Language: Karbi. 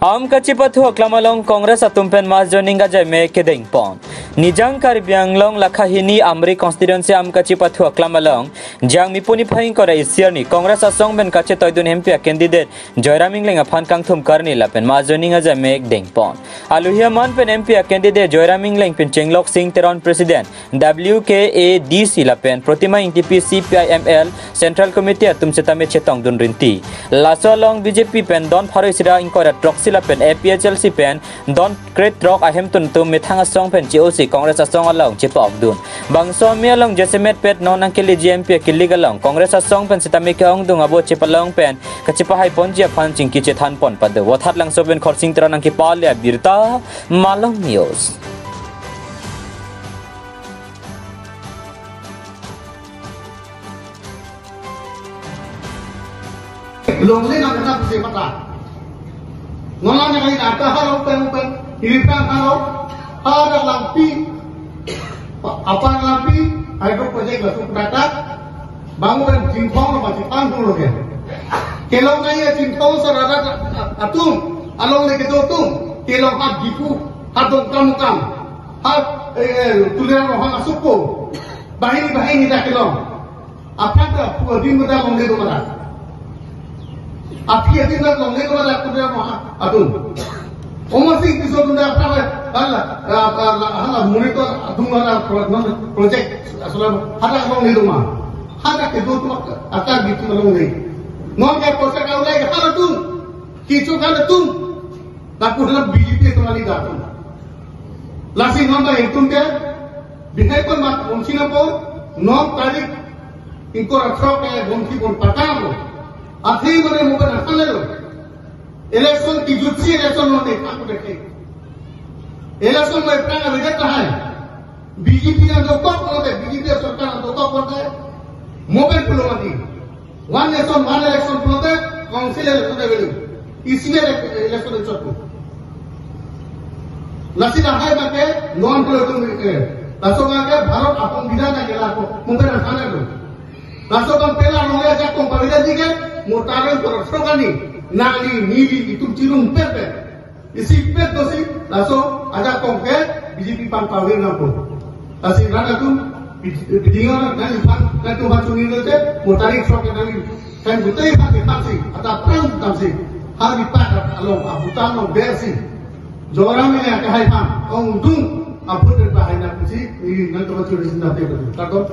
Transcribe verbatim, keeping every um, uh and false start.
Aum kachipathu aklam along Congress atum pen mass joining ajai me kedeng pon. Nijang Karbi Anglong lakha hini Amri constituency Aum kachipathu aklam along Jangmi puni phai ingkoi ra isi arni Congress asong pen kachetoidun M P a candidate Joyram Engleng aphan kangthum karni lapen mass joining ajai me deng pon. Aluhi aman pen M P a candidate Joyram Engleng pen chenglok Sing Teron President W K A D C lapen Protima Ingtipi C P I M L Central Committee atum setame chetongdun rinti. Laso along B J P pen don pharo isi ra ingkoi ra throksi lapen A P H L C pen don kre-throk ahemtun atum methang asong pen che-osi Congress asong along chepa-okdun. Bangso amei along jasemet pet non nangkeleji M P a kilik along Congress asong pen setame ke-ongdung abo chepalong pen kachepahai ponji aphan chingki chethan pon pado. Vothatlangso pen Khorsing Teron nangkepale abirta Malong News. Longle nang kena puse mata. Ngola nang kali nata haro pen pen. Hiri pen haro. Haro Langpi. Apar Langpi. Hydro project lasu kudata. Bangun pen Chinthong lo masih pangkul lo ke. Kelong nai ya Chinthong sarada atum. Alongle kedo atum. Kelong hat Diphu. Hat Dongkamukam. Hat, eh, eh, Tuliram Ronghang asupo. Bahini bahini dak kelong. Aphrang ta aphu adim ta longle do mara. Aphi adim ta longle do mara, kuda ma atum. Omar Singh Tisso atum ta aphrang ta hala, hala, hala monitor atum hala pro-, non project asal hala longle do ma. Hala kedo atum akar bitu longle. Non ke project aulai hala atum. Kisu hala atum. Lapu hala B J P atum ali da atum. Lasi non ta itum ke bihai pon mat ongsi na po, non tarik ingkoi ra throk ke ongsi pon pakam lo. Athe mane mo pen asan lo. Election kijutsi election non de aku dekhe. Election mo ephrang avedet tahai. B J P nang dokok pulote, B J P sorkar nang dokok pulote, mo pen pulo mati. One nation, one election pulote, council election avelo. Isi ele-, election election pu. Lasi lahai abang ke, non pulo atum ke. Laso abang ke, Bharat asongbidan nang ke lapu, mo pen nang sana lo. Laso abang pela nong ya jakong pavida ji ke, mo tarik ingkoi ra throk arni, nangli, neli, itum chirum pen pen. Isi pet dosi, laso ajakong ke B J P aphan pavir nangpo. Lasi rat atum, bidingan, nangtum aphan, nangtum aphan chunilo je, mo tarik throk ke nangli, kan gutei aphan ke aphan si, ata pran tam si, hari pakat along, abutam along ber si. Joram ini akahai aphan, ongdung, abut dan bahai nangtum si, ini nangtum aphan chunilo si, nangtum aphan. Takon.